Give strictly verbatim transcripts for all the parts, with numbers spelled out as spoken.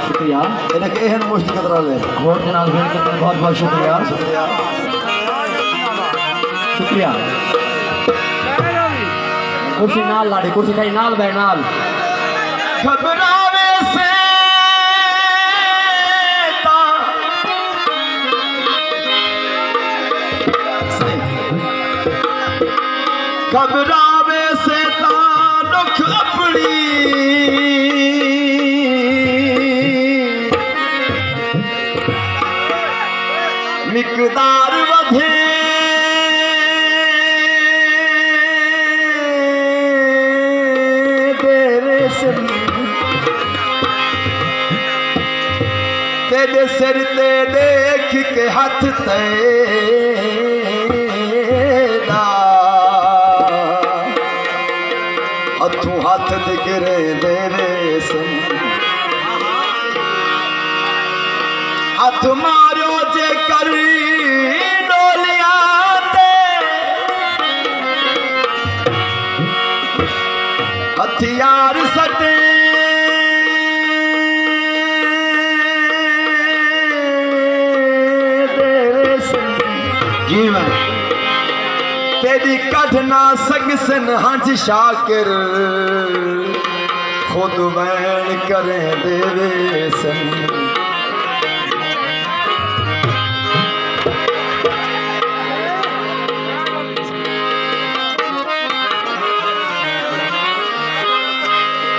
شکریہ۔ انہیں کہ اہن مشت قدر والے۔ ہور جناب، بہت بہت شکریہ۔ شکریہ۔ شکریہ۔ کرسی نال لاڑی، کرسی تھئی نال بہ نال۔ گھبراوے سے تاں گھبراوے سے تاں ݙکھ اپݨی مقدار ودھے تیݙے سر تیݙے سر تے ݙیکھ کے ہتھ تیݙا ہتھوں ہتھ نگریندے ویسن۔ ہتھ ماریو جے کر ݙولیاں تے ہتھیار سٹیندے ویسن۔ جی میں۔ تیݙی کڈھ نہ سڳسن ہنج شاکر، خود ویݨ کریندے ویسن۔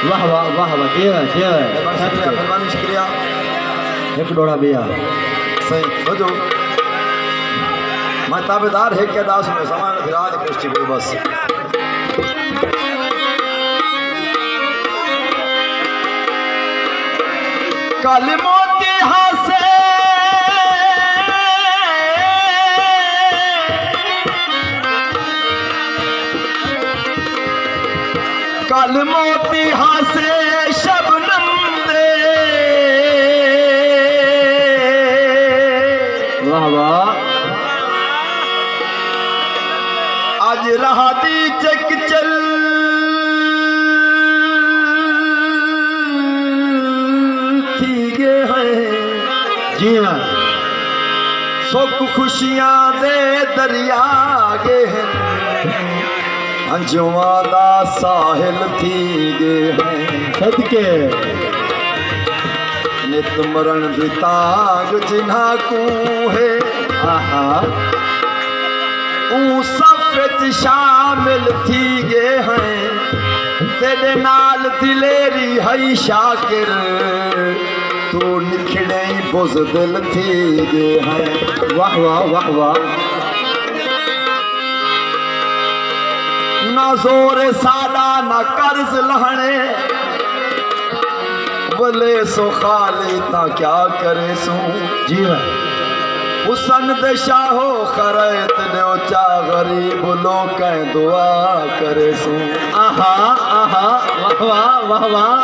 واہ واہ، واہ واہ، جی واہ، جی واہ۔ مہربانی، شکریہ، مہربانی، شکریہ۔ ہک ݙوہڑا ٻیا۔ صحیح، ہو جو۔ میں تابعدار ہک ادا سݨے ساں، میں راج کشتی کوئی بس۔ کل موتی ہاسے، کل موتی ہاسے شبنم دے۔ واہ واہ۔ اڄ راہ دی چک چل تھی ڳئے ہیں۔ جی ہاں۔ سک خوشیاں دے دریا ڳئے ہیں۔ انجواں دا ساحل تھی ڳئے ہیں۔ صدقے۔ نت مرݨ دی تانگھ جنہاں کوں ہے۔ آہا۔ اوں صف وچ شامل تھی ڳئے ہیں۔ تیݙے نال دلیری ہئی شاکر، توں نکھڑیں بزدل تھی ڳئے ہیں۔ واہ واہ، واہ واہ۔ نہ زور ساݙا نہ قرض لہݨے، ولے سو خالی تاں کیا کریسوں۔ جی ہاں۔ حسن دے شاہو خرائط ݙیو چا غریب لوکیں دعا کریسوں۔ آہا، آہا، واہ واہ، واہ واہ۔